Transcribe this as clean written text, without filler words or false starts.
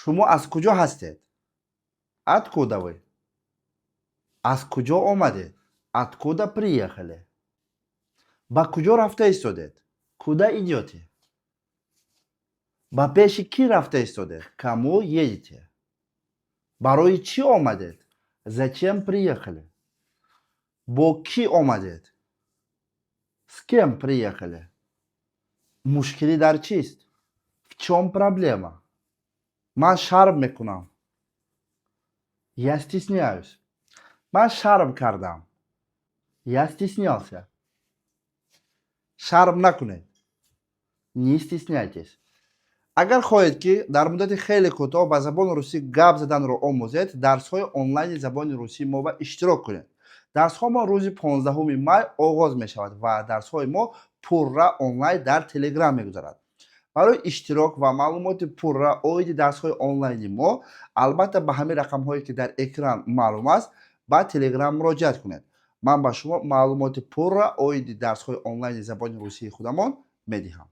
Шумо аз куҷо ҳастед? Откуда вы? Аз куҷо омадед? Откуда приехали? Ба куҷо рафта истодед? Куда идёте? Ба пеши кӣ рафта истодед? К кому едете? Барои чӣ омадед? Зачем приехали? Бо кӣ омадед? С кем приехали? Мушкилӣ дар чист? В чём проблема? Ман шарм мекунам. Я стесняюсь. Ман шарм кардам. Я стеснялся. Шарм накунед. Не стесняйтесь. Агар хоҳед, ки дар муддати хеле кӯтоҳ ба забони русӣ гап заданро омӯзед, дарсҳои онлайни забони русии мо ба иштирок кунед. Дарсҳо мо рӯзи 15 май оғоз мешавад ва дарсҳои мо пурра онлайн дар Телеграм мегузарад. Барои иштирок ва маълумоти пурра оиди дарсҳои онлайни мо, албатта, ба ҳамин рақамҳое, ки дар экран маълум аст, ба Телеграм муроҷиат кунед. Ман ба шумо маълумоти пурра оиди дарсҳои онлайни забони русии худамон медиҳам.